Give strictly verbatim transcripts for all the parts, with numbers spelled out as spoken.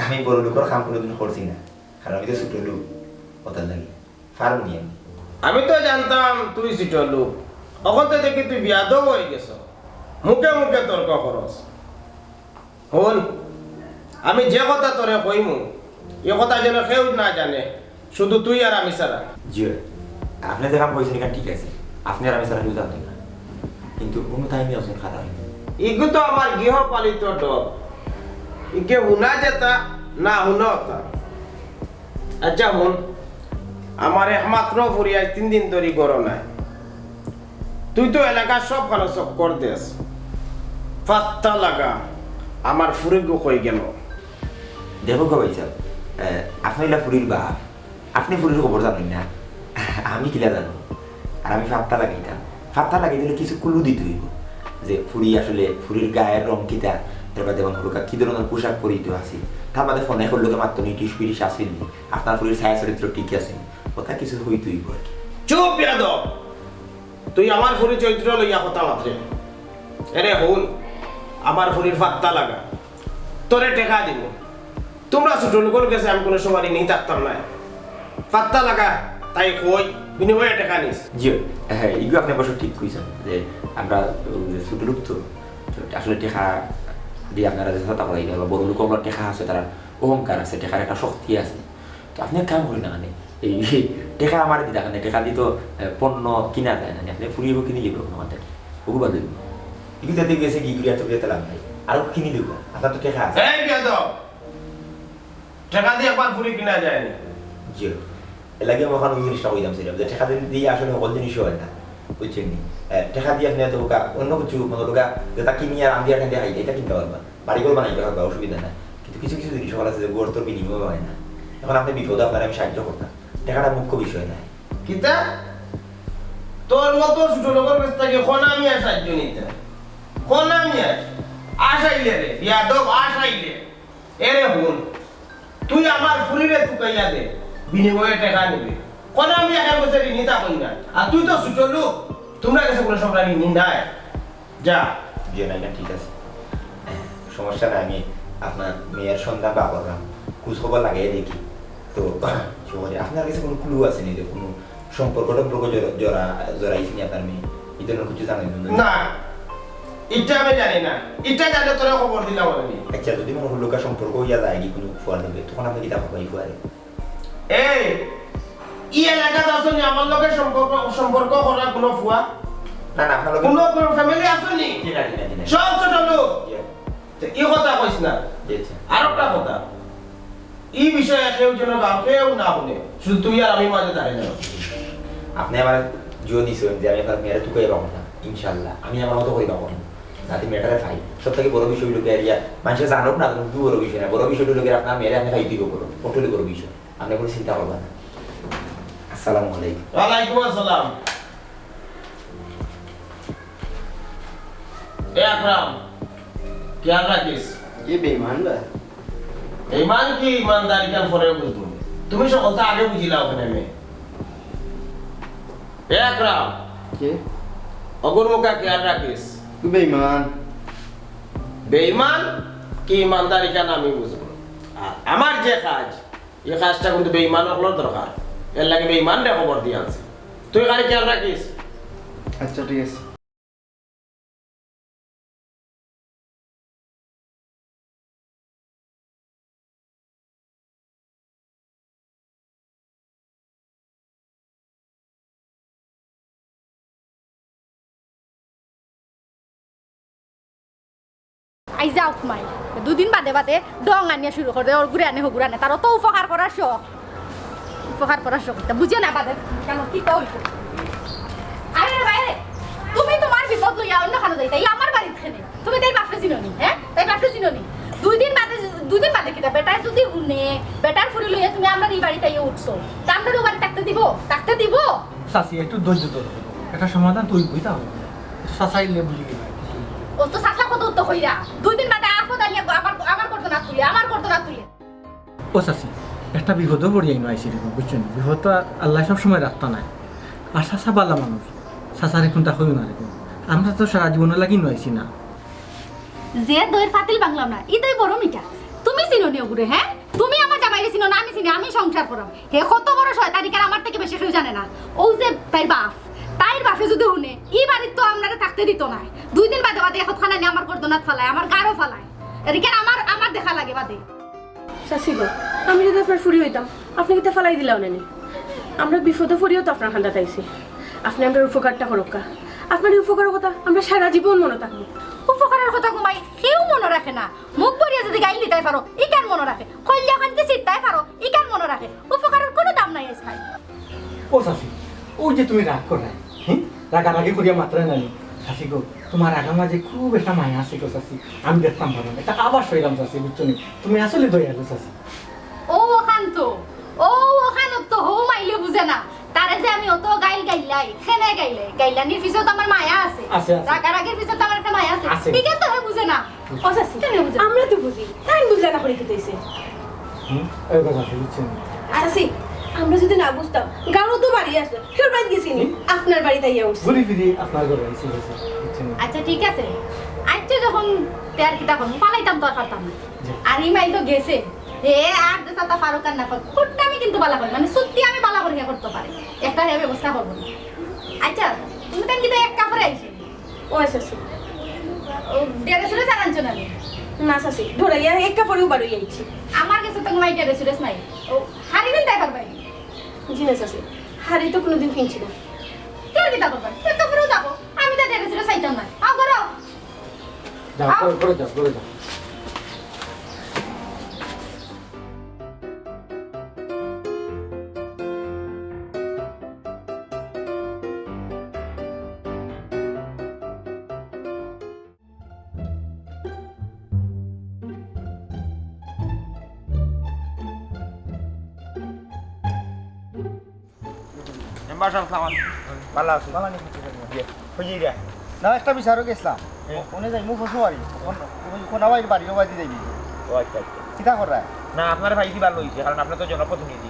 আমি বড় লোকর কাম কোনোদিন করছি না, কারণ আমি তো ছোট লোক, অতার লাগি। পারমু নি আমি। আমি তো জানতাম তুই ছোট লোক, অখন তো দেখি তুই বেয়াদব অইগেছস, মুখে মুখে তর্ক করস। হুন, আমি যে কথা তোরে কইমু, ই কথা যেন কেউ না জানে, শুধু তুই আর আমি ছাড়া। জি অয়, আপনে যে কাম কইছইন ইখান ঠিক আছে, আপনে আর আমি ছাড়া কেউ জানতো না। কিন্তু কুনু টাইমে একজন খারাপ অইবো। ইগু তো আমার গৃহপালিত ডগ, ইগে হুনা যেতা, না হুনা অতা। আচ্ছা হুন, আমার একমাত্র ফুরি আইজ তিন দিন ধরি ঘরো নাই। তুই তো এলাকার সবখানো চক্কর দেস, পাত্তা লাগা আমার ফুরিগু কই গেল। দেখউক্কা ভাইসাব, এ, আপনে অইলা ফুরির বাপ, আপনে ফুরির খবর জানইন না, আমি কিলা জানমু? আর আমি পাত্তা লাগাইতাম, পাত্তা লাগাইতে অইলে কিছু clue দিতে অইবো যে ফুরি আসলে, ফুরির গায়ের রং কিতা, এর বাদে এবং হুরুকা কি ধরনের পোশাক পরিহিত আছে, তার বাদে ফোনে করলো মাত্র নি, টিস পিরিস আছে নি, আপনার ফুরির ছায়া চরিত্র ঠিক আছে নি, অতা কিছু কইতে অইবো আর কি। চুপ বেয়াদব! তুই আমার ফুরির চরিত্র লইয়া কথা মাতরে। এরে হুন, আমার ফুরির পাত্তা লাগা, তোরে টেকা দিমু। তুমরা ছোট লোকর গেছে আমি কুনু সময় ঋণী থাকতাম নায়। পাত্তা লাগা, তাই কই, বিনিময়ে টেকা নিস। জি, হ্যাঁ, ইগু আপনে অবশ্য ঠিক কইছইন যে আমরা, উম, যে ছোট লোক তো, তো আসলে টেকা দিয়া আপনারা যে কথা কইরা, বা বড় লোক অকলর টেকা আছে, তারার অহংকার আছে, টেকার একটা শক্তি আছে। তো আপনে এক কাম করইন না কেনে, এই টেকা আমারে দিতা কেনে, টেকা দি তো, এ, পণ্য কিনা যায় না, আপনে ফুরিগু কিনিলিবা কুনু মাতে, অগু ভালা অইবো। ইগু যাতে গেছে গি করিয়া তো গেতে লাভ নাই, আরো কিনিলিবা, আপনার তো টেকা আছে। এই বেয়াদব! টেকা দি একবার ফুরি কিনা যায় নি। জি। এর লাগি আমি অখন ওই জিনিসটা কইতাম চাইলাম যে টেকা দি, দি আসলে হকল জিনিসও অয় না, বুঝছইন নি? এ, টেকা দি আপনে তো অন্য কিছু, মানে, যেতা কিনিয়া আন্দিয়া ঠান্দিয়া খাইতা, ইতা কিনতা পারবা। বাড়িঘর বানাইতা পারবা, অসুবিধা নাই। কিন্তু কিছু কিছু জিনিস অকল আছে যে অর্থর বিনিময়ে অয় না। অখন আপনে বিপদো আপনারে আমি সাহায্য করতাম, টেকাটা মুখ্য বিষয় নায়। কিতা? তোর মতো ছোট লোকর গেছ থাকি কুন আমি আর সাহায্য নিতাম? কুন আমি আর? আশ আইলে রে, বেয়াদব, আশ আইলে। এরে হুন, তুই আমার ফুরিরে তুকাইয়া দে, বিনিময়ে টেকা নিবে। কুনু আমি একার গেছে ঋণী থাকইন না। আর তুই তো ছোট লোক, তুমরার গেছে কুনু সময় ঋণী নায়। যা। জি না, ইটা ঠিক আছে, সমস্যা নাই। আমি আপনার মেয়ের সন্ধান বার করলাম, খোঁজ খবর লাগাইয়া দেখি। তো, কি বলে, আপনার গেছে কুনু clue আছে নি যে কুনু সম্পর্ক টম্পর্ক জড়া-, জড়া-, জড়াইছে নি আপনার মেয়ে? ই ধরনের কিছু জানেন না? না, ইটা আমি জানি না। ইটা জানলে তোরে খবর দিলাম আমি। আচ্ছা, যদি মনে করো লোকের সম্পর্ক অইয়া যায় কি কুনু ফুয়ার লগে, তখন আপনে কিতা করবা ই ফুয়ারে? এই, ই এলাকাত আছো নি আমার লগে সম্পর্ক, সম্পর্ক করার কুনু ফুয়া? না, না, আপনার লগে কুনু, কুনু family আছো নি? জি না, জি না, জি না। সব ছোট লোক। জি। তো ই কথা কইস না। জি, জি। আরোকটা কথা, ই বিষয়ে কেউ যেন বা কেউ না হুনে, শুধু তুই আর আমি মাঝে দাঁড়াই যাও। আপনে আমারে জোর দিছইন যে আমি আপনার মেয়েরে তুকাইয়া পারমু না, ইনশাআল্লাহ আমি আমার মতো করি পারমু। যাতে মেয়েটারে পাই, সব থাকি বড় বিষয় অইলো গিয়া, মানুষে জানুক না জানুক, বড় বিষয় না, বড় বিষয় অইলো গিয়া আপনার মেয়েরে আপনে পাইতে অইবো, বড়, ওটা অইলো বড় বিষয়। আপনে কুনু চিন্তা করবা না। আসসালামু আলাইকুম। ওয়ালাইকুম আসসালাম। এ আকরাম, খেয়াল রাখিস। জি বেইমান ভাই। বেইমান কি ইমানদার ইখান পরে বুঝমু। তুমি সকলতা আগে বুঝিলাও অখানে মে। এ আকরাম। জি। অগুর মুখা খেয়াল রাখিস। বেইমান। বেইমান কি ইমানদার ইখান আমি বুঝমু। আর আমার যে কাজ, ই কাজটা কিন্তু বেইমান অকলর দরকার। এর লাগি বেইমানরে খবর দিয়া আনছি। তুই খালি খেয়াল রাখিস। আচ্ছা, ঠিক আছে। আই যাউক মাই, দুদিন বাদে বাদে ঢং আনিয়া শুরু করে দে, অগুরে আনে, হগুরে আনে, তার অত উপকার করার শখ, উপকার করার শখ, ইতা বুঝে না বাদে, কেন, কিতা অইছে? আরে রে বাইরে, তুমি তুমার বিপদ লইয়া অন্য খানো যাইতা, ই আমার বাড়িত কেনে? তুমি তাইর বাপরে চিনো নি, হ্যাঁ? তাইর বাপরে চিনো নি? দুই দিন বাদে, দুই দিন বাদে কিতা? বেটায় যুদি হুনে, বেটার ফুরি লইয়া তুমি আমরার ই বাড়িত আইয়া উঠছো, তে আমরারে ও বাড়িত থাকতে দিবো? থাকতে দিবো? চাচি, একটু ধৈর্য ধরো, একটা সমাধান তো অইবোউ, তাইলে? একটু চাচা আইলে বুঝি গেলাম। ও তো চাচা কত তো কইরা, দুই দিন বাদে আফত আনিয়া আমার, আমার গর্দনাত তুলে, আমার গর্দনাত তুলে। ও চাচি, একটা বিপদো পড়িয়া ইনো আইছি দেখো, বুঝছো নি? বিপদ তো আল্লায় সব সময় রাখতা নায়। আর চাচা ভালা মানুষ, চাচারে কুন্তা কইও না দেখো। আমরা তো সারা জীবনর লাগি ইনো আইছি না। যে দইর পাতিল ভাঙলাম না, ই দই বড় মিঠা। তুমি চিনো নি ওগুরে, হ্যাঁ? তুমি আমার জামাইরে চিনো না, আমি চিনি, আমি সংসার করাম। হে কত বড় শয়তান, ইখান আমার থাকি বেশি কেউ জানে না। অউ যে তাইর বাপ, তাইর বাপে যুদি হুনে, ই বাড়িত তো আমরারে থাকতে দিতো নায়। দুই দিন বাদে বাদে একখান আনি আমার গর্দনাত ফালায়, আমার গারো ফালায়। এদিকে আমার, আমার দেখা লাগে বাদে। চাচি গো, আমি যুদি আপনার ফুড়ি অইতাম, আপনে কিতা ফালাই দিলা অনে নি? আমরা বিপদো পড়িয়াউ তো আপনার কান্দাত আইছি। আপনে আমরার উপকারটা করউক্কা। আপনার ই উপকারর কথা আমরা সারা জীবন মনো থাকমু। উপকারর কথা ঘুমাই কেউ মনো রাখে না। মুখ ভরিয়া যুদি গাইল দিতায় পারো, ইখান মনো রাখে। কইল্লা খানতে ছিটতায় পারো, ইখান মনো রাখে। উপকারর কুনু দাম নাই আইজকাইল। ও চাচি, অউ যে তুমি রাগ কররায়, হ্যাঁ? রাগারাগি করিয়া মাতরায় না নি। চাচি গো, তুমার আগার মাঝে খুব একটা মায়া আছে গো চাচি। আমি দেখতাম পারলাম, একটা আভাস পাইলাম চাচি, বুঝছো নি? তুমি আসলে দয়ালু চাচি। ও অখান তো, ও অখান তো হউ মাইলে বুঝে না। তারে যে আমি অত গাইল গাইলাই, কেনে গাইলাই? গাইলানির পিছেও তো আমার মায়া আছে। আছে, আছে। রাগারাগির পিছেও তো আমার একটা মায়া আছে। আছে। ইখান তো হে বুঝে না। ও চাচি, কেনে বুঝে না? আমরা তো বুঝি, তাইন বুঝলা না করি কিতা অইছে? হুম, এই কথা আছে, বুঝছেন? আর চাচি, আমরা যুদি না বুঝতাম, গারো তো বাড়ি আছে, কেউর বাড়িত গেছি নি? হুম? আপনার বাড়িত আইয়া উঠছি। ঘুরি ফিরি আপনার ঘরো আইছি, বুঝছেন? বুঝছেন? আচ্ছা, ঠিক আছে। আইচ্ছা, যখন তে আর কিতা করমু, ফালাইতাম তো আর পারতাম না। জি। আর ই মাইল তো গেছে। হে আর যে সাতা ফারুক আর না ফারুক, কুনটা আমি কিন্তু বালা করি, মানে, সত্যি আমি বালা করি হে করতে পারি। একটা হে ব্যবস্থা করবো। আইচ্ছা, তুমি তাইন কিতা এক কাপড়ে আইছো? ও চাচি। ও, ড্রেস উরেস আর আনছো না নি? না চাচি, ডরাইয়া এক কাপড়েউ বারই আইছি। আমার গেছে তো ঘুমাই ড্রেস উরেস নাই। ও, হাড়ি পিন্দাই পারবায় নি? জি না চাচি, হাড়ি তো কুনুদিন পিনছি না। তে আর কিতা করবায়? এক কাপড়েউ যাবো। আমি তো ড্রেস উরেস চাইতাম না। আও, ঘরো। যাও, আও। ঘরো, ঘরো যাও, ঘরো যাও। মেম্বার সাব, সালাম আলাইকুম। ভালা আছইন? ভালা আছইন? জি। কই যাইরা? না, একটা বিচারো গেছলাম। হ্যাঁ। অনে যাইমু পশু বাড়ি। অন-, অন-, কোনাবাইর বাড়ি, অউ বাড়ি যাইমু। ও আচ্ছা, আচ্ছা। কিতা কররায়? না, আপনারে পাইছি ভালা অইছে, কারণ আপনে তো জনপ্রতিনিধি।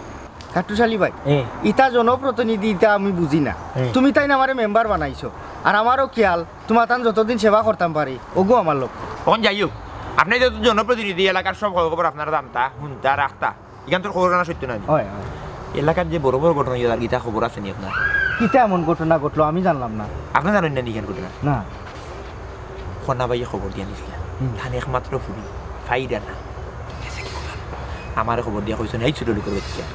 কাট্টুশ আলী ভাই, হ্যাঁ। ইতা জনপ্রতিনিধি, ইতা আমি বুঝি না। হ্যাঁ। তুমি তাইন আমারে মেম্বার বানাইছো, আর আমারও খিয়াল, তুমার তান যতদিন সেবা করতাম পারি, অগু আমার লক্ষ্য। অখন যাই হউক, আপনে যেহেতু জনপ্রতিনিধি, এলাকার সব খবর আপনারা জানতা, হুনতা, রাখতা। ইখান তো খবর আনা সত্য না নি? অয়, অয়। এলাকাত যে বড় বড় ঘটনা অইয়া যার, ইতা খবর আছে নি আপনার? কিতা এমন ঘটনা ঘটলো আমি জানলাম না। আপনে জানইন না নি ইখান ঘটনা? না। কনা ভাইয়ে খবর দিয়া নিছলা। হুম। তান একমাত্র ফুড়ি, ফাইরা না। গেছে কি খবর? আমারে খবর দিয়া কইছইন, "এই ছোট লোকর বাইচ্চা।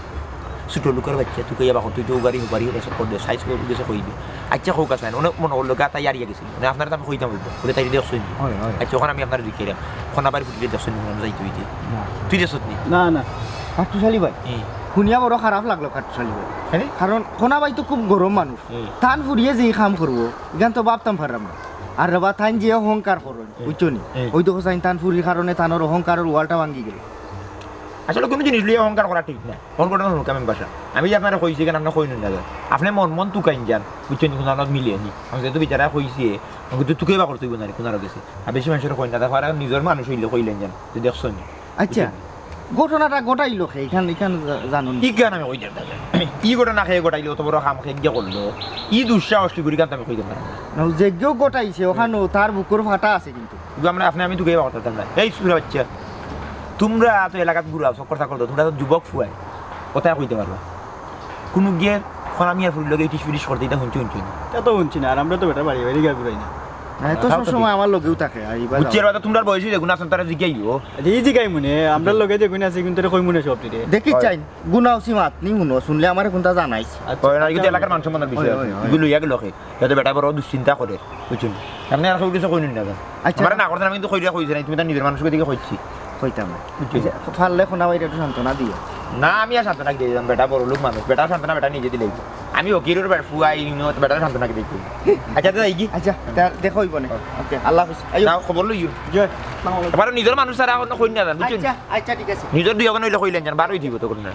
ছোট লোকর বাইচ্চা, তুই কইয়া বাকর, তুই তো উগারি হুবারি হইবে, সব করবে, সাইজ করে গেছে কইবে।" আইচ্ছা, কউক্কা চাইন, অনে মনো করলো গা তাই হারিয়া গেছিল। মানে আপনারে তো আমি কইতাম অইবো। বলে, "তাইরে দেখছইন নি?" অয়, অয়। আইচ্ছা, অখন আমি আপনারে জিকাইরাম। কনা ভাইর ফুড়িরে দেখছইন নি, অনো যাইতে অইতে? না। তুই দেখছত নি? না, না। কাট্টুশ আলী ভাই, হুম। হুনিয়া বড় খারাপ লাগলো কাট্টুশ আলী ভাই। হ্যাঁ নি? কারণ কনা ভাই তো খুব গরম মানুষ। হুম। তান ফুড়িয়ে যেই কাম করবো, ইখান তো ভাবতাম পাররাম না। আর রেবা তাইন যে অহংকার করইন, হুম। বুঝছো নি? হুম। অউ দেখো চাইন তান ফুড়ির কারণে তানর অহংকারর ওয়ালটা ভাঙ্গি গেল। আসলে কুনু জিনিস লইয়া অহংকার করা ঠিক না। অহংকার করা হুনুক্কা মেম্বার সাব। আমি যে আপনারে কইছি, ইখান আপনে কইন না যান। আপনে মন মন তুকাইন যান, বুঝছইন নি? কুনানোত মিলে নি। আমি যেহেতু বিচারা কইছি, আমি কিন্তু তুকাইবা করতে অইবো না রে, কুনারও গেছে। আর বেশি মানষরে কইন না, তারপরে নিজর মানুষ অইলে কইলাইন যান, যে দেখছইন নি। আইচ্ছা, বুঝছইন নি? ঘটনাটা ঘটাইলো কে? ইখান, ইখান জা-, জানো নি? ইখান আমি কইতাম না। ই ঘটনা কে ঘটাইলো, অত বড় কাম কে গিয়া করলো? ই দুঃসাহস কি করি, ইখান তো আমি কইতাম পাররাম না। না, যেগিয়ে ঘটাইছে, অখানো তার বুকর ফাটা আছে কিন্তু। কিন্তু আমরা, আপনে আমি তুকাইবা করতাম না। এই ছোট বাইচ্চা, তুমরা তো এলাকাত ঘুরাও, চক্কর চাক্কর দেও, তুমরা তো যুবক ফুয়াইন, কথায় কইতে পারবা। কুনু গিয়ে কনা মিয়ার ফুড়ির লগে ইটিস ফিটিস করতে, ইতা হুনছো, হুনছো নি? ইতা তো হুনছি না, আর আমরা তো বেটার বাড়ি বাড়ি গিয়া ঘুরাই না। না, এ তো সবসময় আমার লগেও থাকে, আইবা বুঝছি, যাও। এবার তো তুমরার বয়সী যেগুন আছইন, তারা জিগাইও। জি, জিগাইমু নে, আমরার লগে যেগুন আছে, কিন্তু কইমু নে সব দিলে। দেখি অয়। চাইন, গুনা উসি মাত নি হুনো, হুনলে আমারে কুনতা জানাইস। আইচ্ছা, অয়, না, কিন্তু এলাকার মান সম্মানর বিষয় অয়, আছে। অয়, অয়। ইগুন লইয়া গেলো কে? যাতে বেটা বড় দুশ্চিন্তা করে, বুঝছইন? আপনে আর কেউ কিছু কইন না। আইচ্ছা। আমারে না করতে আমি কিন্তু কইরা কইছি না, তুমি তার নিজর মানুষর দিকে কইছি। কইতাম না। বুঝছি। আইচ্ছা, পারলে কনা ভাইরে একটু সান্ত্বনা দিও। না, আমি আর সান্ত্বনা দিতাম, বেটা বড় লোক মানুষ, বেটা সান্ত্বনা বেটা নিজে দিলে। আমি ফকিরর বেটা, ফুয়া, ইনো বেটার সান্ত্বনা দিতাম। আইচ্ছা, দাদা, এই কি? আইচ্ছা, তা দেখা অইবো নে। ওকে, আল্লাহ হাফেজ। আইও। যাও, খবর লইও। জি, আসসালামু আলাইকুম। এবার নিজর মানুষ ছাড়া অন্য কইন না, বুঝছইন? আইচ্ছা, আইচ্ছা, ঠিক আছে। নিজর দুই অখান অইলে কইলাইন যান, বারই দিব তো কইন না।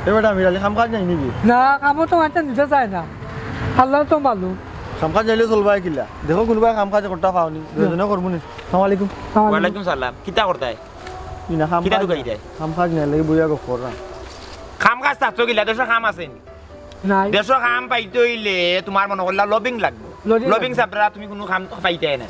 এ বেটা, আমির আলী কাম কাজ নাই নি? না, কামো তো মানষে নিতে চায় না। আল্লাহ তো মালুম। কাম কাজ নাইলে চলবায় কিলা? দেখো, কুনুবায় কাম কাজ করতা পাও নি? দুইজনে করমু নি। আসসালামু আলাইকুম। ওয়ালাইকুম সালাম। কিতা করতায়? ই না, কাম কিতা কাজ ঢুকাই নাই। দেয়? কাম কাজ নাই, লাগি বইয়া গপ কররাম। কাম কাজ থাকতো কিলা? দেশো কাম আছে নি? নাই। দেশো কাম পাইতে অইলে তুমার মনো করলা lobbying লাগবো। লবিং চাপড়া, তুমি কুনু কাম পাইতায় না।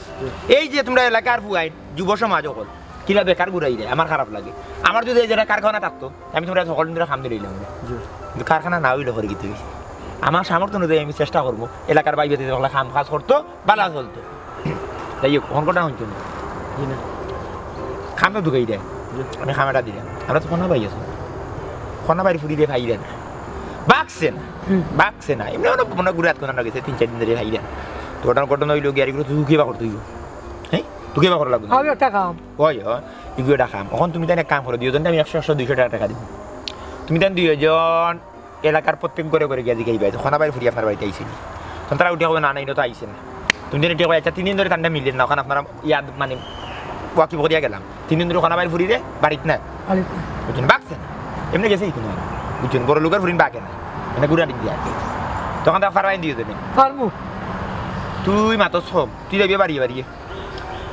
এই যে তুমরা এলাকার ফুয়াইন, যুব সমাজ অকল, কিলা বেকার ঘুরাইরায়, আমার খারাপ লাগে। আমার যুদি এই জাগাত কারখানা থাকতো, আমি তুমরারে হকলরে কাম দিলাইলাম অনে। কিন্তু কারখানা না অইলে করি কিতা অইছে? আমার সামর্থ্য অনুযায়ী আমি চেষ্টা করমু, এলাকার ভাইয়াইন্তে হকলে কাম কাজ করতো, ভালা চলতো। যাই হউক, অখন কথা হুনছো নি? জি না। কাম তো ঢুকাই দেয়। জি। আমি কাম এটা দিলাম। আমরা তো কোনাবাই আছি। কোনাবাইর ফুরিরে পাইরায় না। বাগছে না। হুম। বাগছে না। এমনে অনো মনো ঘুরাত কোনা গেছে, তিন চাইর দিন ধরি পাইরায় না। তো ঘটনা, ঘটনা অইলো গিয়া, আর ইগুরে তুই কিবা করতে অইবো। হ্যাঁ? তুই কিবা করা লাগবো? আমি একটা কাম। অয়, অয়। ইগু একটা কাম। অখন তুমি তাইন এক কাম করো, দুইওজনরে আমি একশো, একশো, দুইশো টেকা, টেকা দিমু। তুমি তাইন দুইওজন এলাকার প্রত্যেক ঘরে ঘরে গিয়া জিগাইবায় যে কোনাবাইর ফুরি আপনার বাড়িত আইছে নি? তখন তারা উঠিয়া কইবো, "না, না, ইনো তো আইছে না।" তুমি তাইন উঠিয়া কইবায়, "আচ্ছা, তিন দিন ধরি তানরে মিললেন না, অখন আপনারা ইয়াদ মানে ওয়াকিব করিয়া গেলাম, তিন দিন ধরি কোনাবাইর ফুরিরে বাড়িত নাই।" বাড়িত নাই। বুঝছইন, বাগছে না। এমনে গেছে ইখানো, বুঝছইন, বড় লোকের ফুরিন বাগে না, মানে ঘুরা দিক দিয়া। তখন তারা পারবায় দুইওজনে। পারমু। তুই মাতস কম, তুই যাইবে বাড়িয়ে বাড়িয়ে।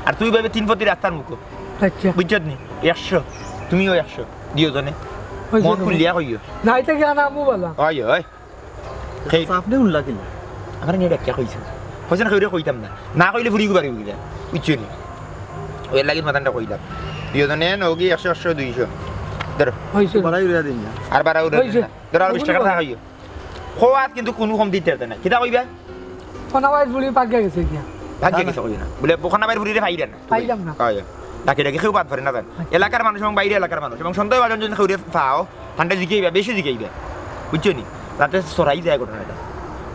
আর তুই পাইবে তিন ফতি রাস্তার মুখো। আচ্ছা। বুঝছত নি? একশো, তুমিও একশো, দুইওজনে। অইছে মন তো। খুলিয়া কইও। না, ইতা কি আনা আমু বালা? অয়, অয়। সেই আপনে হুনলা কিলা? আমারে নিয়া ব্যাখ্যা কইছে। কইছে না, কেউরে কইতাম না। না কইলে ফুরি গু বাড়ি উঠি যায়। বুঝছো নি? অউ এরলাগি মাতানটা কইলাম। দুইওজনে নগি একশো, একশো, দুইশো। ধরো। অইছে। বাড়াই উড়িয়া দিন না। আর বাড়াই উড়িয়া দিন না। ধরো, আর বিশ টেকা থাকাইও। খোয়াত কিন্তু কুনু কম দিতে পারতে না। কিতা কইবা? কোনাবাইর ফুরি বাগিয়া গেছে গিয়া। বাগিয়া গেছে কইও না। বুলে, কোনাবাইর ফুরিরে পাইরায় না। পাইলাম না। অয়। ডাকি ডাকি কেউ বাদ পড়ে না জান। আচ্ছা। এলাকার মানুষ এবং বাইরে এলাকার মানুষ এবং সন্দেহভাজন যদি কেউরে পাও, তানরে জিগাইবা, বেশি জিগাইবা। বুঝছো নি? যাতে ছড়াই যায় ঘটনাটা।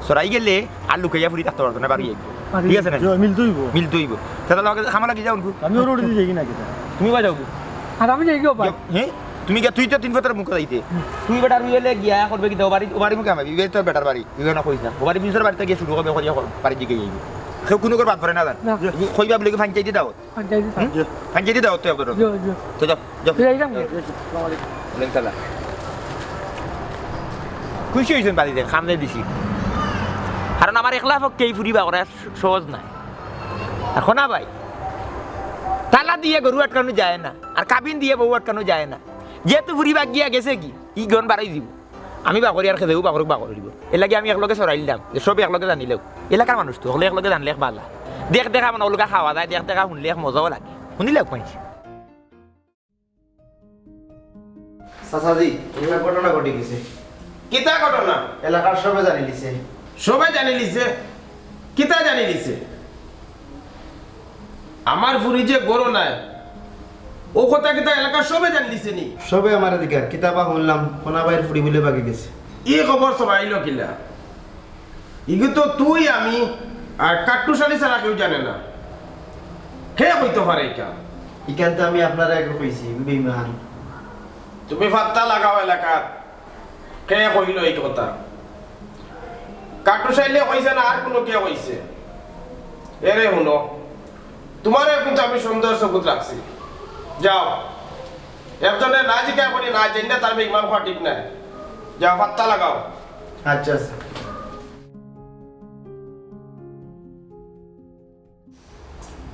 ছড়াই গেলে আর লুকাইয়া ফুরি থাকতে পারতো না, বাড়ি আইবো। বাড়ি ঠিক আছে না? জি, মিলতে অইবো। মিলতে অইবো। তাহলে লগে খামা লাগি যাও উনকু। আমি ওর ওর দিয়ে যাই না কিতা? তুমি বা যাও। আর আমি যাই গো ভাই। হ্যাঁ? তুমি গিয়া, তুই তো তিন ফতর মুখো যাইতে। হুম। তুই বেটার উইলে গিয়া করবে কিতা? ও বাড়ি, ও বাড়ি মুখে আমাবি। ইবে তোর বেটার বাড়ি। ইবে না কইছ না। ও বাড়ি পিছর বাড়িতে গিয়া শুরু করবে, করিয়া কর, বাড়ি দিকে যাইবি। কেউ কুনু করে বাদ পড়ে না জান। না। কইবা বুলে কি ফাইন চাইতে দাও? ফাইন চাইতে দাও। হুম? ফাইন চাইতে দাও তো একবার। জি, জি। তো যাও, যাও। তুই যাইতাম কি? ওয়ালাইকুম সালাম। খুশি অইছইন বাড়িতে, কাম যে দিছি। কারণ আমার একলা পক্ষে ই ফুরি বার করা সহজ নায়। আর কোনাবাই, তালা দিয়া গরু আটকানো যায় না, আর কাবিন দিয়া বউ আটকানো যায় না। যেহেতু ফুরি বাগিয়া গেছে গি, ই গন বাড়াই দিব। আমি বাকরি আর খেদেও বাকরুক বাকরি দিব। এরলাগি আমি একলগে ছড়াইলাম, যে সবে একলগে জানিলেও। এলাকার মানুষ তো, হকলে একলগে জানলে এক বালা। দেখ দেখা মানে ওলগা খাওয়া যায়, দেখ দেখা হুনলে এক মজাও লাগে। হুনিলে এক মাইনষে। চাচাজি, একটা ঘটনা ঘটি গেছে। কিতা ঘটনা? এলাকার সবে জানিলিছে। সবে জানিলিছে? কিতা জানিলিছে? আমার ফুরি যে ঘরো নাই, অউ কথা কিতা এলাকার সবে জানিলিছে নি? সবে আমারে জিগার, কিতা বা হুনলাম, কোনাবাইর ফুরি বুলে বাগি গেছে। ই খবর ছড়াইলো কিলা? ইগু তো তুই, আমি, আর কাট্টুশ আলী ছাড়া কেউ জানে না। কে কইতো পারে ইখান? ইখান তো আমি আপনারে আগে কইছি, বেইমান। তুমি পাত্তা লাগাও এলাকাত। কে কইলো ই কথা? কাট্টুশ আলীয়ে কইছে না আর কুনু কে কইছে? এরে হুনো, তুমারেও কিন্তু আমি সন্দেহর চকুত রাখছি। যাও, একজনরে না জিকায় করি না জানিয়া তার বেইমান কওয়া ঠিক নায়। যাও, পাত্তা লাগাও। আচ্ছা, আচ্ছা।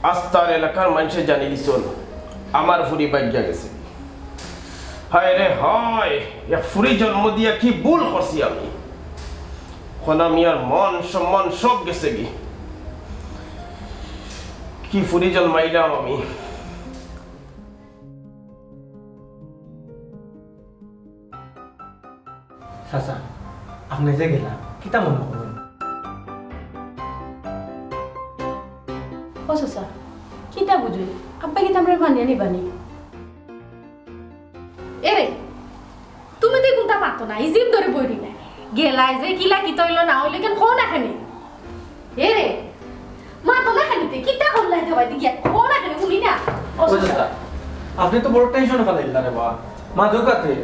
আস্তার এলাকার মাইনষে জানিলিছইন, আমার ফুরি বাগিয়া গেছে। হায় রে হায়, এক ফুরি জন্ম দিয়া কি ভুল করছি আমি। অখন মিয়ার মান সম্মান সব গেছে গি। কি ফুরি জন্মাইলাম আমি। চাচা, আপনে যে গেলা, কিতা মনো করইন? ও চাচা, কিতা বুঝইন? আব্বায় কিতা আমরারে মানিয়া নিবা নি? এরে, তুমি তো কুন্তা মাতো না, ই জিম ধরি বই রইলায়। গেলায় যে কিলা কিতা অইলো না অইলো, ইখান কও না কেনে? এরে, মাতো না কেনে তে, কিতা করলায় যে বাইদি গিয়া? কও না কেনে, হুনি না? ও চাচা। চাচা, আপনে তো বড় টেনশনে ফালাইলা রে বা। মা, দোকাতে।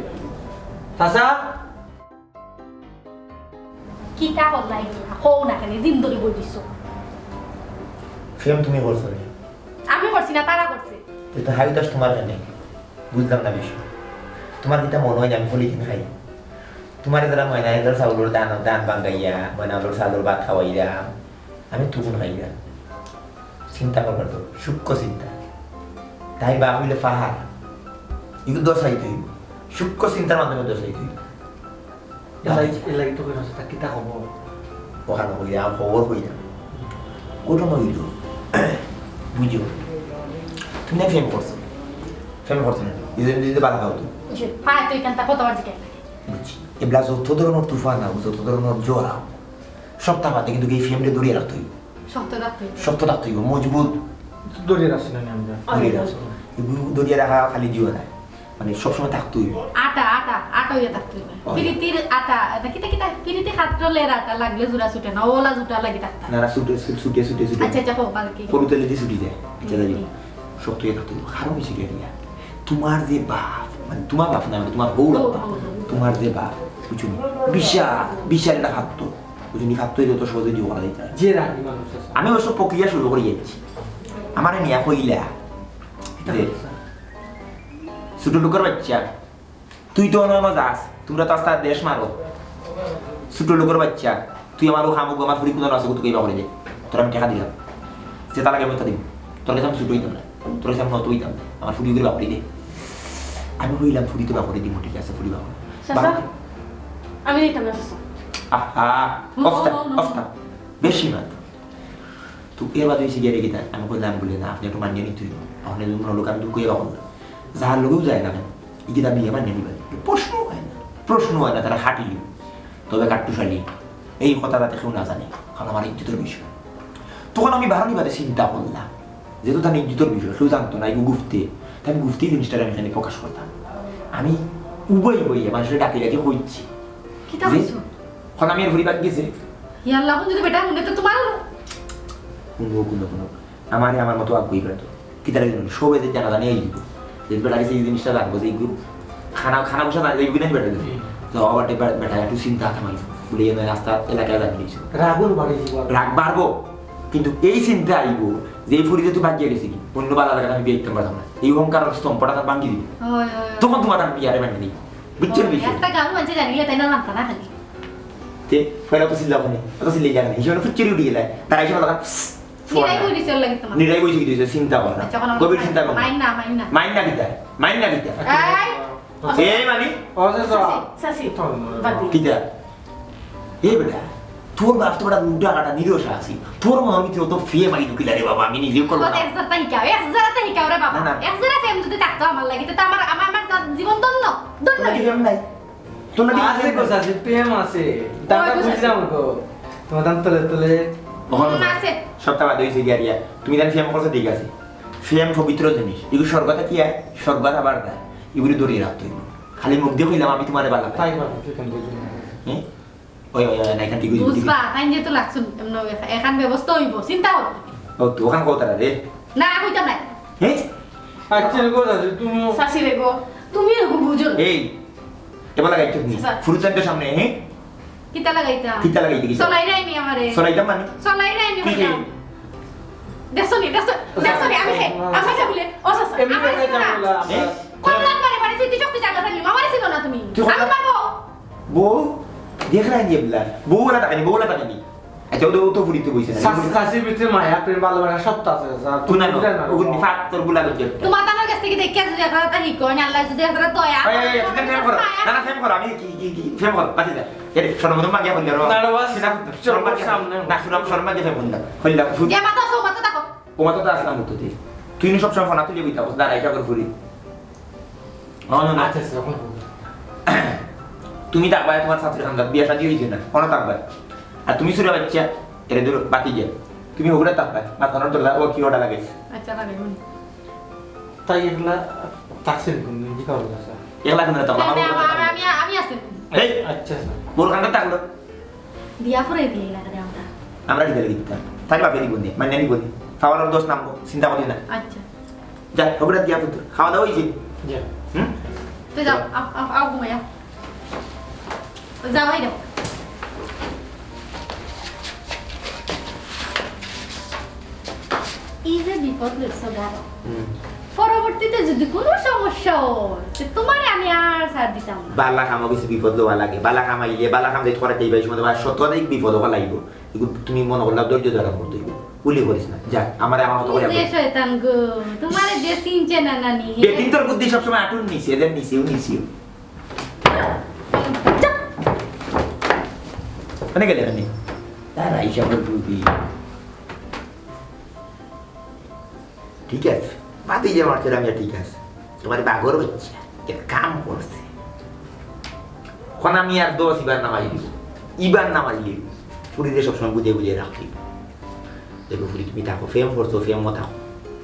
চাচা? কিতা করলায় গিয়া? কও না কেনে, জিম ধরি বই দিছো। প্রেম তুমি করছো নি? আমি করছি না, তারা করছে। তে তো হাই উতাস তুমার কেনে? বুঝলাম না বিষয়। তুমার কিতা মনো অয় যে আমি পলিথিন খাই? তুমারে যারা ময়না এগুলো চাউলর ধান, ধান ভাঙ্গাইয়া, ময়না এগুলোর চাউলর ভাত খাওয়াইরা, আমি তুকুন খাইরা। চিন্তা করবার তো, সূক্ষ্ম চিন্তা। তাই বাপ অইলে পাহাড়। এগুলো দশাই তুই। সূক্ষ্ম চিন্তার মাধ্যমে দশাই তুই। এলাই, এলাই তো কইরা আছে, তা কিতা খবর? অখান কইরা, খবর কইরা। ঘটনা অইলো, বুঝো, তুমি না প্রেম করছো, প্রেম করছো না, এই যে, এই যে বালা খাও তো। জি, পায় তো এখানটা কতবার জিজ্ঞাসা লাগে। বুঝছি, এবলা যত ধরনের তুফান আও, যত ধরনের ঝড় আও, সবতা বাদে কিন্তু এই প্রেমরে ধরিয়া রাখতে অইবো। শক্ত রাখতে অইবো। শক্ত রাখতে অইবো, মজবুত। ধরিয়া রাখছি না নি আমরা? ধরিয়া রাখছি। এগুলো ধরিয়া রাখা খালি দিও না, মানে সবসময় থাকতে অইবো। আটা, আটা, আটা অইয়া থাকতে অইবো। অয়। পিরিতির আটা, না কিতা কিতা, পিরিতি খাটলের আটা লাগলে জোড়া ছুটে না, ওলা জোড়া লাগি থাকতে অইবো। না, না, ছুটে, ছুটে, ছুটে, ছুটে। আচ্ছা, আচ্ছা, হোক, বাদ কি? সরু তেলে দি ছুটি যায়। আচ্ছা, যাই হোক। হুম। শক্ত অইয়া থাকতে অইবো। কারণ অইছে কি, রিয়া? তোমার যে বাপ, মানে তোমার বাপ না, মানে তোমার বউ হউ, লাগবা। হউ, হউ। তোমার যে বাপ, বুঝছো নি? বিশাল, বিশাল একটা ফাত্তর। বুঝছো নি? ফাত্তর অইলে তো সহজে দিব করা যাইতো না। যে রাগী মানুষ আছে। আমি অবশ্য প্রক্রিয়া শুরু করি যাচ্ছি। আমারে নিয়া কইলা যে, "ছোট লোকের বাচ্চা, তুই তো অন্য অন্য যাস, তোমরা তো আস্তা দেশ মারো। ছোট লোকের বাচ্চা, তুই আমার ও খামুক, আমার ফুরি কুদানো আছে, কুতুকে বাবা করে দে। তোর আমি টাকা দিলাম, যেটা লাগে আমি ওটা দিব। তোর কাছে আমি ছোট অইতাম না, তোর কাছে আমি নত অইতাম না, আমার ফুরি করে বাবা করে দে।" আমি কইলাম, "ফুরি তো বাবা করে দিব, ঠিক আছে, ফুরি বাবা।" চাচা, বাবা আমি নিতাম না, চাচা। আহা, হুম, অফতা, হুম, হুম। অফতা, বেশি মাত। তো এর বাদে অইছে গিয়া রে কিতা, আমি কইলাম বলে, "না, আপনি একটু মানিয়া নিতে অইবো। আপনি যদি মনে লোক আমি দুঃখ ইয়ে পাবো না। যার লোকেও যায় না কেন, এই কিতা বিয়ে মানিয়া নিবেন?" প্রশ্ন হয় না, প্রশ্ন হয় না, তারা খাটিলি। তবে কাট্টুশালী, এই কথা যাতে কেউ না জানে, কারণ আমার ইজ্জতের বিষয়। তখন আমি বারো বাদে চিন্তা করলাম, যেহেতু তার ইজ্জতের বিষয়, কেউ জানতো না, এগু গুপ্তে, তাই আমি গুপ্তে জিনিসটা আমি এখানে প্রকাশ করতাম। আমি উবাই উবাইয়া মানুষের ডাকি ডাকি কইছি। কিতা যে কইছো? এখন আমি এর পরিবার গেছে। ইয়াল্লা, এখন যদি বেটা মনে তো তোমার হুনো, হুনো, হুনো। আমারে আমার মতো আগুই বেড়াতো। কিতা লাগে জানো? সবে যে জানা জানি আইব। যে বেটা গেছে এই জিনিসটা রাখবো, যে এইগুলো খানা, খানা বসা না, এইগুলো নাই বেটা গেছে। হুম। তো আবার বেটা, বেটা একটু চিন্তা থাকে মানে। বলে, "এই রাস্তা এলাকায় জানি দিয়েছে।" রাগ বাড়বো। কিন্তু এই চিন্তা আইব যে এই ফুরি যেহেতু বাগিয়া গেছে কি, অন্য বালা জায়গায় আমি বিয়ে করতে পারতাম না। এই অহংকার স্তম্ভটা তার ভাঙি দিব। হয়, হয়, হয়। তখন তোমার আমি বিয়ারে মানে নেই। বুঝছো নি বিষয়? রাস্তা গাঁও মানছে জানিলে তাই না মানতা না খালি। তে, পয়লা তো চিল্লা ওখানে, অত চিল্লাই জানে না। হিসেবে ফুটচুরি উঠে গেলে, তারা হিসেবে লাগা, নিরাই বই দিছে, ওর লাগি তোমার। নিরাই বই দিছে, চিন্তা কর না। আচ্ছা, কোনো গভীর চিন্তা কর না। মাইন না, মাইন না। মাইন না কিতা? মাইন না কিতা? এই, এই মানি? ও, চাচি, চাচি, চাচি, বাদ দিন। কিতা? এ বেটা, তোর বাপ তো বেটা লুটা কাটা নিরস আছি। তোর মনের ভিতরে অত ফিয়ে মারি ঢুকিলা রে বাবা, আমি নিজেও করবো না। এক জারাটা হিকাও, এক জারাটা হিকাও রে বাবা। না, না। এক জারা প্রেম যদি থাকতো আমার লাগি, তো আমার, আমার, আমার জীবন ধন্য, ধন্য। তোর লাগি প্রেম নাই। তোর লাগি আছে প্রেম গো নাই। চাচি, প্রেম আছে। দাদা ওই গো বুঝলাম চাচি। গো। তোমার দাম তলে তলে। ওখানে হুম, আছে। সবটা বাদ হইছে গিয়া রিয়া। তুমি জানি প্রেম করছো ঠিক আছে। প্রেম পবিত্র জিনিস। এগুলো স্বর্গ থাকি আয়, স্বর্গ আবার দেয়। এগুলো ধরিয়ে রাখতে হইব। খালি মুখ দিয়ে কইলাম আমি তোমারে বালা পাই। তাই বাবা, তুই কেন বুঝলি না? হ্যাঁ? ওই, ওই, ওই, না, এখান থেকে বুঝবা, তাই যেহেতু লাগছে, এমন এখান ব্যবস্থা হইব, চিন্তা করো না। ও, তুই ওখান কত রে? না, কইতাম না। হ্যাঁ? আচ্ছা, রে গো, দাদু, তুমিও চাচি রে গো, তুমি এরকম বুঝো না। এই, এবার লাগাই চুপ নি। আচ্ছা। ফুরুতানকে সামনে, হ্যাঁ? কিতা লাগাইতাম? কিতা লাগাইতে কিতা? চলাই রাইনি আমারে। চলাইতাম মানে? চলাই রাইনি কি কইতাম। কি? দেখছো নি, দেখছো, দেখছো নি, আমি হে, আচ্ছা, আচ্ছা, বলে, ও চাচা, এমনি আমার কথা না। বললাম, হ্যাঁ? কমলার বারে বারে স্মৃতি শক্তি জাগা থাকলে, আমারে ছিল না তুমি। তুই আমি কমলা- পাবো। বউ, দেখ না নি এবলা। বউ ওলা টাকা নি, বউ ওলা টাকা নি। আচ্ছা, ও তো, ও তো ফুরিতে বইছে না। চাচি, চাচির ভিতরে মায়া, প্রেম, ভালোবাসা সব তো আছে, চাচা। তুই না, বুঝলে না? ওগুলো ফাক তোর গুলা করছে। তোমার আমার কাছ থেকে দেখে যদি একটা কথা হিকো, না আল্লাহ যদি একটা দয়া এই, এই, এই, তুমি প্রেম করো। না, না, প্রেম করো। আমি কি, কি, কি, প্রেম করো। বাদ দে। এরে, শরম তো মাগিয়া বললে, না, না, বাস, সেটা শরম মাগিয়া সামনে। না, শরম, শরম মাগিয়া বললে। হইলা, ফুট। যে মাথা সব মাথা থাকো। ও মাথা তো আসলাম তো তুই। তুই নি সব সময় ফোন তুলে বইতা, বস, দাঁড়াই, সব করে ফুরি। না, না, না। আচ্ছা, আচ্ছা, এখন বলবো। তুমি থাকবায় তোমার চাচির খান্দাত, বিয়া শাদী হইছে না, অনো থাকবায়। আর তুমি ছুরা বাচ্চা, এরে দূর বাতি গিয়া। তুমি হগুরা থাকবায়, মাথানোর দোলা, ও কি ওটা লাগে? আচ্ছা, লাগে, হুম। তাই একলা থাকছেন কোন দিন, কি কারণ আছে? একলা কেন থাকবা? আমার আমি, ওগুলা আমি, থাকবা। আমি, আমি আছি। এই, আচ্ছা, আচ্ছা। বোর খান্দাত থাকলো। দিয়া পরে দিলে লাগে আমরা। আমরা কি দিলে দিতাম? তাই বাপে দিব নি, মানে নিব নি। খাওয়ানোর দোষ নামবো, চিন্তা করি না। আচ্ছা। যা, হগুরা দিয়া পুত্র, খাওয়া দাওয়া হইছে? যা। হুম? তো যাও, আও, আও, আও ঘুমাইয়া। যাও, এই যাও। এই যে বিপদ লইছো গারো। হুম। পরবর্তীতে যদি কোনো সমস্যা হয়, তো তোমারে আমি আর ছাড় দিতাম না। বালা কামো কিছু বিপদ লওয়া লাগে। বালা কামাইলে, বালা কাম যাই করাতে এই সময় তোমার শতাধিক বিপদ হওয়া লাগবো। এগুলো তুমি মনে করলে ধৈর্য ধারণ করতে হইব। উলি করিস না। যা, আমারে আমার মতো করে কি যে বল। শয়তান গো, তোমারে যে চিনছে না নানি। বেটিন তোর বুদ্ধি সবসময় আটুর নিচে, এদের নিচেও নিচেও। মানে গেলে মানে? তারা হিসাব করে বুদ্ধি। ঠিক আছে, মাতি যে মারছে, আমি আর ঠিক আছে। তোমার বাগর হচ্ছে, এর কাম করছে। খনা মিয়ার দোষ ইবার নামাজ দিব, ইবার নামাজ দিব। ফুরিরে সবসময় বুঝে বুঝে রাখতে। দেখো ফুরি, তুমি থাকো, প্রেম করছো, প্রেম থাকো,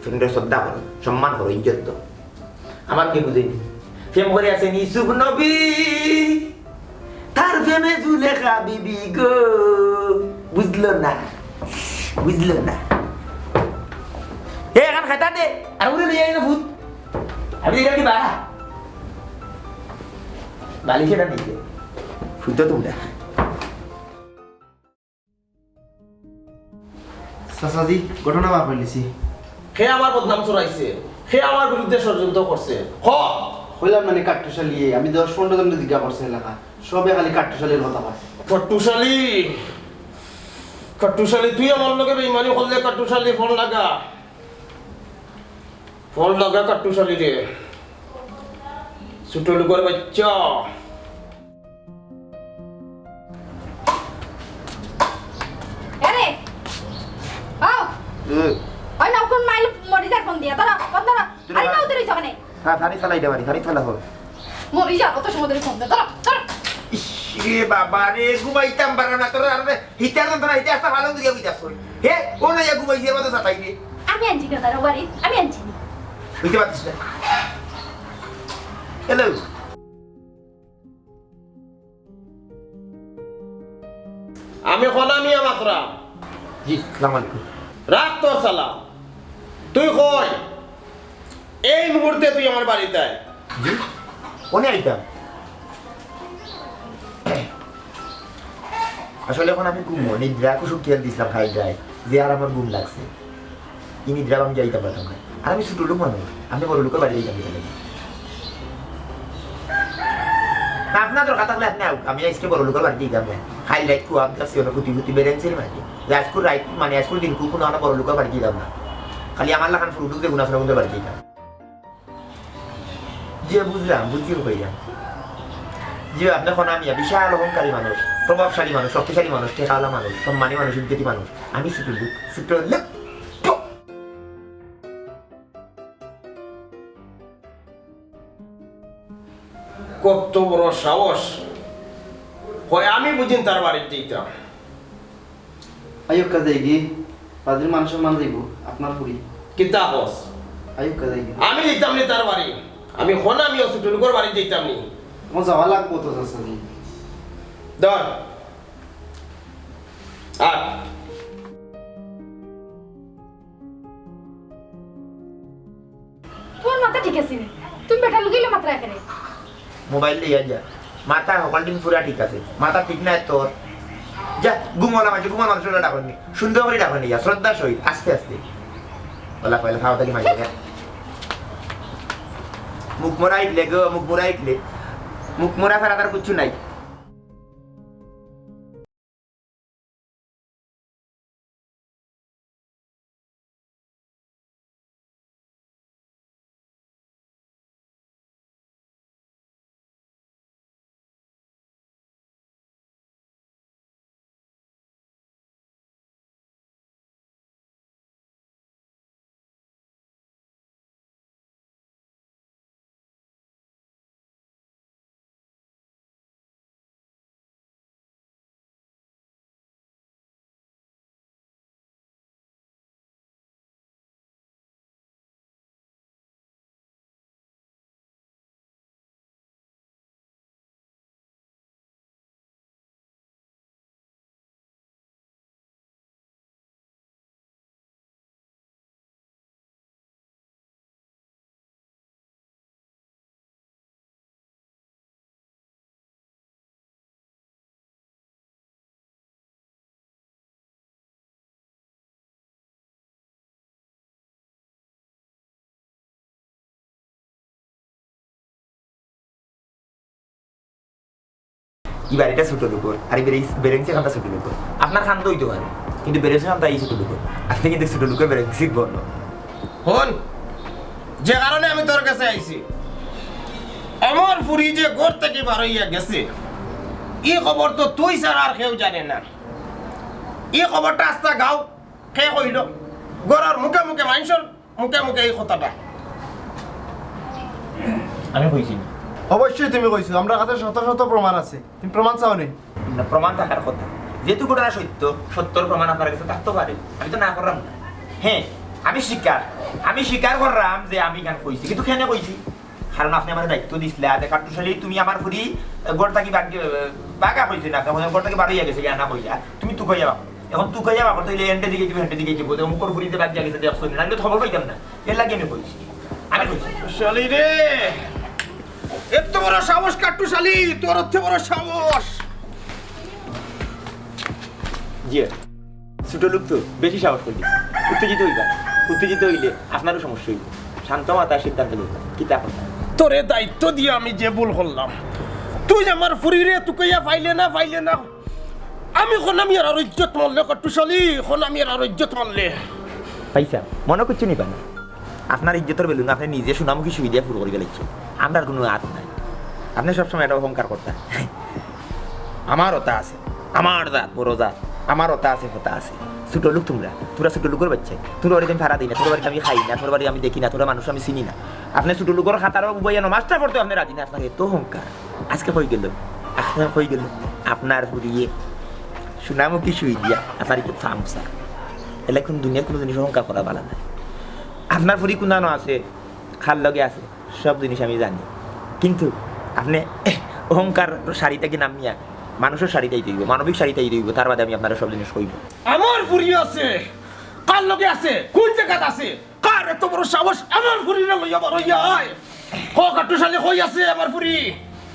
প্রেমরে শ্রদ্ধা করো, সম্মান করো, ইজ্জত দাও। আমার কি বুঝে নি? প্রেম করে আছেন ইউসুফ নবী, তার প্রেমে জুলেখা বিবি গো। বুঝলো না, বুঝলো না। এ, এখন খেতা দে, আর উড়ে লইয়া এলো ভূত। আমি দেখলাম কি বাড়া? বালিশ এটা নিতে। ভূত তো তোমরা। চাচাজি, ঘটনা বার করিলিছি। কে আমার বদনাম ছড়াইছে? কে আমার বিরুদ্ধে ষড়যন্ত্র করছে? ক! কইলাম মানে কাট্টুশালিয়ে, আমি দশ পনেরো জনরে জিজ্ঞা করছি এলাকা, সবে খালি কাট্টুশালির কথা কয়। কাট্টুশালি? কাট্টুশালি, তুই আমার লগে বেইমানি করলে কাট্টুশালি ফোন লাগা। ফোন লাগা কাট্টুশালিরে। ছোট লোকের বাচ্চা। আরে, আও। এ। ওই না, কোন মাইল মরি যার ফোন দিয়া, ধরো, ফোন ধরো। তুই আরে, ধর। না, উতরে যাবে না। হ্যাঁ, ফানি ফালাই দে, ফানি, ফানি ফালা হোক। মরি যা, কত সময় ধরে ফোন দে, ধরো, ধরো। ইস রে বাবা রে, ঘুমাইতাম পারো না, তোরা আরে হিটার যন্ত্রণা, হিটার একটা ভালো দিকে বুঝাস কই। হে, কোন ইয়া ঘুমাইছে, এর মতো সাতাই দে। আমি আনছি না, তারা বাড়ি, আমি আনছি না। বুঝতে পারছিস না? হ্যালো। আমি খনা মিয়া মাতরাম। জি, সালাম আলাইকুম। রাখ তোর সালাম। তুই কই? এই মুহূর্তে তুই আমার বাড়িত আয়। জি? কোনে আইতাম? আসলে এখন আমি ঘুমো, নিদ্রা কুসুম খেয়াল দিছিলাম খাই যায়, যে আর আমার ঘুম লাগছে। ই নিদ্রা আমি যাইতাম পারতাম না। আর আমি ছোট লোক মানুষ, আমি বড় লোকের বাড়ি যাইতাম কিতা লাগি? না, আপনার দরকার থাকলে আপনি আউক, আমি আজকে বড় লোকের বাড়ি যাইতাম না। খাই রাইত খুয়াব দেখছি, ওরা ফুটি ফুটি বেড়েন ছিল নাকি? যে আজকুর রাইত, মানে আজকুর দিন কুকুর না বড় লোকের বাড়ি যাইতাম না। খালি আমার লাখান ফুরুটুক যে গুণাফরা বাড়ি যাইতাম। জি, বুঝলাম, বুঝিও কইলাম। জি, আপনি খনা মিয়া বিশাল অহংকারী মানুষ, প্রভাবশালী মানুষ, শক্তিশালী মানুষ, টেকাওয়ালা মানুষ, সম্মানী মানুষ, ইজ্জতি মানুষ। আমি ছোট লোক, ছোট লোক। কত বড় সাহস! কয় আমি বুঝিন তার বাড়িত যাইতাম। আইয়ুক্কা যাইগি, বাড়ির মান সম্মান যাইবো, আপনার ফুরি। কিতা কস? আইয়ুক্কা যাইগি। আমি যাইতাম নি তার বাড়ি। আমি খনা মিয়া ছোট লোকের বাড়িত যাইতাম নি। আমার যাওয়া লাগবো তো, চাচাজি। ধর। আর তোমার মাথা ঠিক আছে নি? তুমি বেটার লগে ইলা মাতরায় কেনে? মোবাইল লইয়া যা। মাথা হকল দিন পুরা ঠিক আছে। মাথা ঠিক নাই তোর। যা, ঘুমোলা মাঝে, ঘুমোলা মানুষ ডাকনি। সুন্দর করি ডাকনি, যা, শ্রদ্ধার সহিত, আস্তে আস্তে। ওলা কইলে খাওয়া থাকি মাঝে, যা। মুখ মোরা ইকলে গো, মুখ মোরা ইকলে। মুখ মোরা ছাড়া তার কিচ্ছু নাই। ই বাড়িটা ছোট লোকর, আর ই বেরেন্স-, বেরেন্সি খানটা ছোট লোকর। আপনার খান তো হইতে পারে, কিন্তু বেরেন্সি খানটা এই ছোট লোকর। আপনি কিন্তু ছোট লোকের বেরেন্সির বর্ণ। হন, যে কারণে আমি তোর কাছে আইছি, আমার ফুরি যে ঘর থাকি বার হইয়া গেছে, ই খবর তো তুই ছাড়া আর কেউ জানে না। ই খবরটা আস্তা গাঁও কে কইল? ঘরর মুখে মুখে মানষর মুখে মুখে এই কথাটা। আমি কইছি না। অবশ্যই তুমি কইছো, আমরার কাছে শত শত প্রমাণ আছে। তুমি প্রমাণ চাও নি? না, প্রমাণ থাকার কথা। যেহেতু ঘটনা সত্য, সত্যর প্রমাণ আপনার কাছে থাকতে পারে, আমি তো না করলাম না। হ্যাঁ, আমি স্বীকার, আমি স্বীকার করলাম যে আমি ইখান কইছি, কিন্তু কেনে কইছি? কারণ আপনে আমারে দায়িত্ব দিছলা যে কাট্টুশালী তুমি আমার ফুরি ঘর থাকি বাগ-, বাগা কইছি না, তখন ঘর থাকি বারইয়া গেছে, ইয়া না কইয়া, তুমি তুকাইয়া বাগো। এখন তুকাইয়া বাগো, তাইলে এন্ডে দিকে দিব, হেন্ডে দিকে দিব, তো মুখর ফুরিতে বাগিয়া গেছে, দেখছো না, নাইলে তো খবর পাইতাম না। এর লাগি আমি কইছি, আমি কইছি। শালি রে, এত বড় সাহস কাট্টুশালী, তোর অত বড় সাহস। জি, ছোট লোক তো বেশি সাহস করি দিছে। উত্তেজিত হইবা না। উত্তেজিত হইলে আপনারও সমস্যা হইবে। শান্ত মাথায় সিদ্ধান্ত নিবা। কিতা করবা? তোরে দায়িত্ব দিয়া আমি যে ভুল করলাম, তুই আমার ফুরিরে তুকাইয়া পাইলে না, পাইলে না। আমি কোন আমি আর ইজ্জত মারলে কাট্টুশালী, কোন আমি আর ইজ্জত মারলে। পাইছা? মনে করছো নিবা না। আপনার ইজ্জতর বেলুন আপনে নিজে সোনামুখী সুই দিয়া ফুর করি ফেলাইছো। আমরার কোনো হাত নাই। আপনে সবসময় একটা অহংকার করতা। আমার ওটা আছে, আমার জাত, বড় জাত, আমার ওটা আছে, কথা আছে। ছোট লোক তোমরা, তোমরা ছোট লোকর বাচ্চা। তোমরা বাড়িতে আমি ভাড়া দিই না, তোমরা বাড়িতে আমি খাই না, তোমরা বাড়ি আমি দেখি না, তোমরা মানুষ আমি চিনি না। আপনে ছোট লোকর খাতারও উবাইয়া নমাজটা পড়তে আপনে রাজি না, আপনার এত অহংকার। আজকে কই গেল? আজকে কই গেল? আপনার ফুরিয়ে সোনামুখী সুই দিয়া আপনার একটু ফামসা। এলে কোন দুনিয়ার কোনো জিনিস অহংকার করা ভালো না। আপনার ফুরি কোনানো আছে, খার লগে আছে, সব জিনিস আমি জানি। কিন্তু আপনে অহংকার শাড়িটাকে নামিয়া মানুষের শাড়িটাই দইব, মানবিক শাড়িটাই দইব, তার বাদে আমি আপনারা সব জিনিস কইব। আমার ফুরি আছে, কার লগে আছে, কোন জায়গাত আছে, কার এত বড় সাহস আমার ফুরিরে লইয়া বারইয়া আয়? ক কাট্টুশালী কই আছে আমার ফুরি?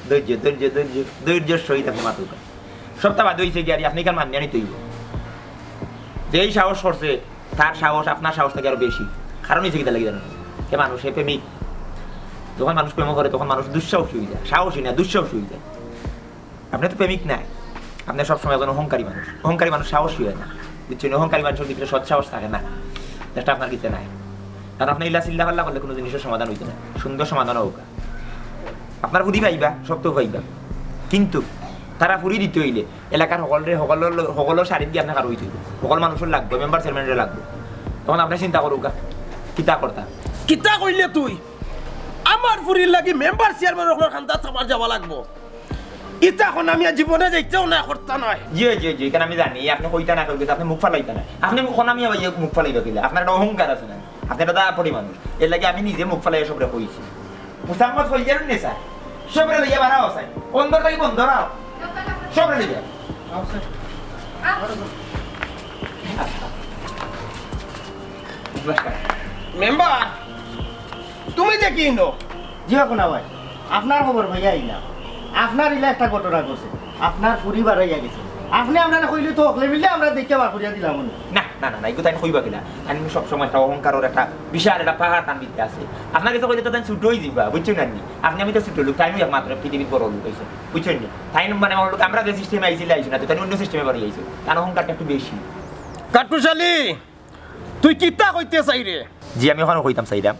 ধৈর্য, ধৈর্য, ধৈর্য, ধৈর্যর সহিত আপনি মাতুকা। সবটা বাদ হইছে কি আর আপনি কার মানিয়া নিতে হইব। যেই সাহস করছে, তার সাহস আপনার সাহস থেকে আরো বেশি। কারণ হইছে কিতা লাগি জানেন? হে মানুষ, হে প্রেমিক। যখন মানুষ প্রেম করে, তখন মানুষ দুঃসাহসী হয়ে যায়, সাহসী না, দুঃসাহসী হয়ে যায়। আপনি তো প্রেমিক নাই, আপনি সবসময় একজন অহংকারী মানুষ। অহংকারী মানুষ সাহসী হয় না, বুঝছেন? অহংকারী মানুষের ভিতরে সৎ সাহস থাকে না, যেটা আপনার ভিতরে নাই। কারণ আপনি ইলা চিল্লা পাল্লা করলে কোনো জিনিসের সমাধান হইতো না, সুন্দর সমাধান হোক। আপনার ফুরি পাইবা, সব তো পাইবা, কিন্তু তারা ফুরি দিতে হইলে এলাকার সকলরে, সকলর ল-, সকলর শাড়ির দিয়ে আপনার কারো হইতে হইব, সকল মানুষের লাগবে, মেম্বার চেয়ারম্যানের লাগবে। তখন আপনি চিন্তা করুকা, কিতা করতা? কিতা কইলে তুই? আমার ফুরির লাগি মেম্বার চেয়ারম্যান অকলর খান্দাত আমার যাওয়া লাগবো। ইতা এখন আমি আর জীবনে যাইতেও না, করতা নয়। জি, জি, জি, কারণ আমি জানি আপনি কইতা না, কইতা, আপনি মুখ ফালাইতা না। আপনি মুখ, আমি আবার ইয়ে মুখ ফালাইবা কিলা? আপনার একটা অহংকার আছে না, আপনি একটা দাপড়ি মানুষ। এর লাগি আমি নিজে মুখ ফালাইয়া সবরে কইছি। মুসাম্মদ কই যাবেন নে স্যার? সবরে লইয়া বাড়াও স্যার, অন্দর থাকি বন্ধ রাও, সবরে লইয়া। নমস্কার। মেম্বার, তুমি দেখি ইনো। জি অখন ভাই, আপনার খবর ভাইয়া আইলা। আপনার ইলা একটা ঘটনা ঘটছে, আপনার ফুরি বারইয়া গেছে। আপনি আমরারে কইলে তো হকলে মিলে আমরা দেখে বার করিয়া দিলাম অনে। না, না, না, না, এগুলো তাই কইবা কিনা? আমি সব সময় একটা অহংকারর একটা বিশাল একটা পাহাড় তান ভিতরে আছে। আপনার কাছে কইলে তো তাই ছোট হয়ে যাবা, বুঝছো না নি? আপনি আমি তো ছোট লোক, তাই আমি একমাত্র পৃথিবীর বড় লোক হইছে, বুঝছেন নি? তাই মানে বড় লোক, আমরা যে সিস্টেমে আইছি, আইছি না তো, তাই অন্য সিস্টেমে বাড়ি আইছে, তার অহংকারটা একটু বেশি। কাট্টুশালী, তুই কিতা কইতে চাইরে? জি, আমি ওখানে কইতাম চাইলাম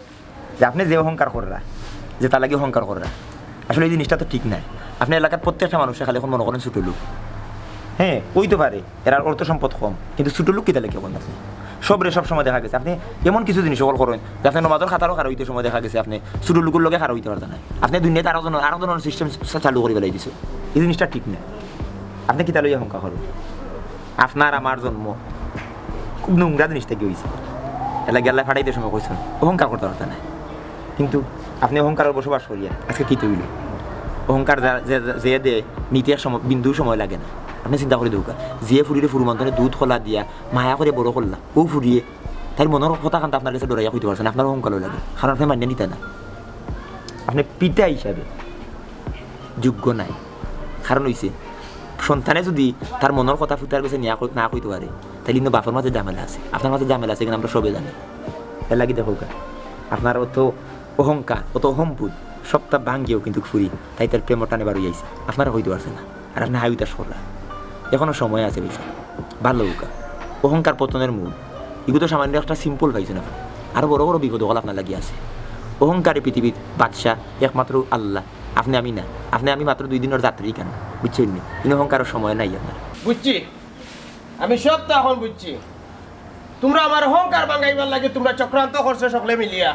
যে আপনি যে অহংকার কররা, যে তার লাগি অহংকার কররা, আসলে এই জিনিসটা তো ঠিক নাই। আপনি এলাকার প্রত্যেকটা মানুষে খালি এখন মনে করেন ছোট লোক। হ্যাঁ, হইতে পারে এরার অর্থ সম্পদ কম, কিন্তু ছোট লোক কিতা লাগে এখন আছে? সবরে সব সময় দেখা গেছে আপনি এমন কিছু জিনিস সকল করেন যে আপনি নমাজর খাতারও খারাপ হইতে সময় দেখা গেছে আপনি ছোট লোকের লগে খারাপ হইতে পারতেন না। আপনি দুনিয়াতে আরো জন, আরো ধরনের সিস্টেম চালু করে বেলাই দিছে। এই জিনিসটা ঠিক না। আপনি কিতা লইয়া অহংকার করেন? আপনার আমার জন্ম খুব নোংরা জিনিস থেকে হইছে। এলা গেলা ফাটাইতে সময় কইছেন অহংকার করতে পারতেন না, কিন্তু আপনি অহংকারর বসবাস করিয়া আজকে কিতা হইল? অহংকার যা-, যে, যে, যে দে নিতে এক সময়, বিন্দু সময় লাগে না। আপনি চিন্তা করে দেখুকা, যে ফুরিরে ফুরু মান্তনে দুধ কলা দিয়া মায়া করে বড় করলা, ও ফুরিয়ে তাই মনর কথা কান্তা আপনার কাছে ডরাইয়া কইতে পারছেন, আপনার অহংকার লাগে, কারণ আপনি মানিয়া নিতা না। আপনি পিতা হিসাবে যোগ্য নাই। কারণ হইছে, সন্তানে যদি তার মনর কথা ফুতার কাছে নিয়া কই-, না কইতে পারে, তাইলে কিন্তু বাপর মাঝে ঝামেলা আছে, আপনার মাঝে ঝামেলা আছে, এখানে আমরা সবে জানি। এর লাগি দেখো কা, আপনার অত অহংকার, অত অহম্বুদ, সবটা ভাঙ্গিও কিন্তু ফুরি, তাই তার প্রেম টানে বারই আইছে, আপনারা কইতে পারছে না। আর আপনি হাই উতাস কররা, এখনো সময় আছে বেশি, ভালো হউকা। অহংকার পতনের মূল। এগুলো তো সামান্য একটা সিম্পল পাইছে না, আরো বড় বড় বিপদ হল আপনার লাগি আছে। অহংকারী পৃথিবীর বাদশা একমাত্র আল্লাহ, আপনি আমি না, আপনি আমি মাত্র দুই দিনের যাত্রী কেন, বুঝছেন নি? কিন্তু অহংকারের সময় নাই আপনার। বুঝছি, আমি সব তো এখন বুঝছি। তুমরা আমার অহংকার ভাঙাইবার লাগি তুমরা চক্রান্ত করছো সকলে মিলিয়া।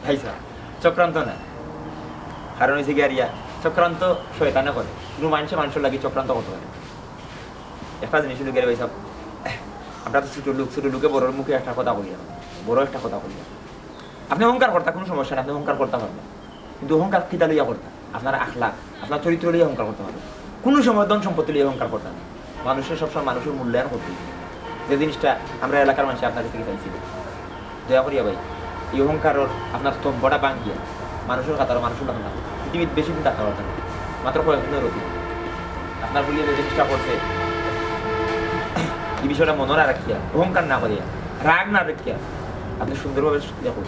ভাই সাহেব, চক্রান্ত না, কারণ অইছে গিয়া ইয়া, চক্রান্ত শয়তানে করে, কুনু মানষে মানষর লাগি চক্রান্ত করতে পারে না। একটা জিনিস অইলো গিয়া ভাই সাহেব, আমরা তো ছোট লোক, ছোট লোকে বড়র মুখে একটা কথা কইয়া, বড় একটা কথা কইয়া। আপনে অহংকার করতা কুনু সমস্যা নাই, আপনে অহংকার করতা পারবা, কিন্তু অহংকার কিতা লইয়া করতা? আপনার আখলাক, আপনার চরিত্র লইয়া অহংকার করতা পারবা। কুনু সময় ধন সম্পত্তি লইয়া অহংকার করতা না। মানষরে সবসময় মানষর মূল্যায়ন করতে অইবো। যে জিনিসটা আমরা এলাকার মানষে আপনার কাছ থাকি পাইছি। দয়া করিয়া ভাই, এই অহংকারর আপনার স্তম্ভটা ভাঙ্গিয়া মানষর কাতারো মানষর লাখান থাকো। পৃথিবীত বেশি দিন থাকতা পারতা না, মাত্র কয়েকদিনর অতীত। আপনার ফুরিয়ে যে জিনিসটা করছে, এই বিষয়টা মনো না রাখিয়া, অহংকার না করিয়া, রাগ না রাখিয়া, আপনে সুন্দরভাবে দেখো,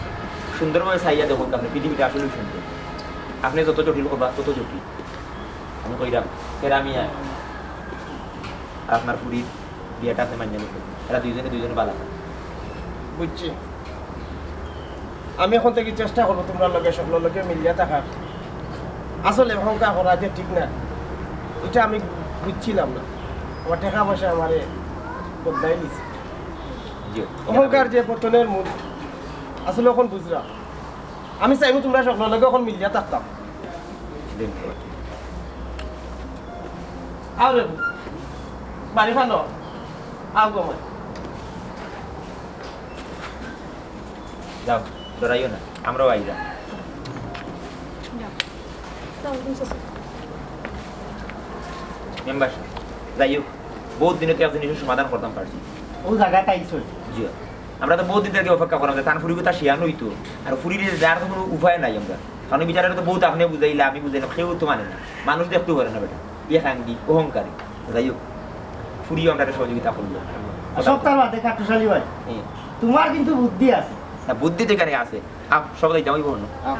সুন্দরভাবে চাইয়া দেখো, আপনে পৃথিবীটা আসলেই সুন্দর। আপনে যত জটিল করবা, তত জটিল। আমি কইরাম, ফের আমি আর আপনার ফুরির বিয়াটা আপনে মানিয়া নিবেন। এরা দুইজনে দুইজনে বালা পায়। বুঝছি। আমি অখন থাকি চেষ্টা করবো তুমরার লগে, সকলর লগে মিলিয়া থাকার। আসলে অহংকার করা যে ঠিক না, ইটা আমি বুঝছিলাম না। আমার টেকা পয়সা আমারে বদলাই দিছে। জি। অহংকার যে পতনের মূল, আসলে অখন বুঝলাম। আমি চাইমু তুমরা সকলর লগে অখন মিলিয়া থাকতাম। দিন। আও রে, বাড়ি খানো, আও গো মাই। যাও, ডরাইও না, আমরাও আইরা। মেম্বার সাব, যাই হোক, বউত দিনে তো এক জিনিসর সমাধান করতাম পারছি। অউ জাগাত আইছো। জি। আমরা তো বউত দিন থাকি অপেক্ষা করলাম যে তান ফুরিগু তার শিয়ান অইতো। আর ফুরিরে যার তো কুনু উপায় নাই আমরা। কারণ বিচারে তো বউত আপনে বুঝাইলা, আমি বুঝাইলাম, কেউ তো মানে না। মানুষ দেখতেও পারে না বেটা। ইয়ে খাঙ্গি, অহংকারী। যাই হোক, ফুরিও আমরারে সহযোগিতা করলো। আর সব তার বাদে কাট্টুশালী ভাই, হ্যাঁ। তুমার কিন্তু বুদ্ধি আছে। না, বুদ্ধি তো এখানে আছে। আপ, সব যাইতাম, ওই বহন। আপ,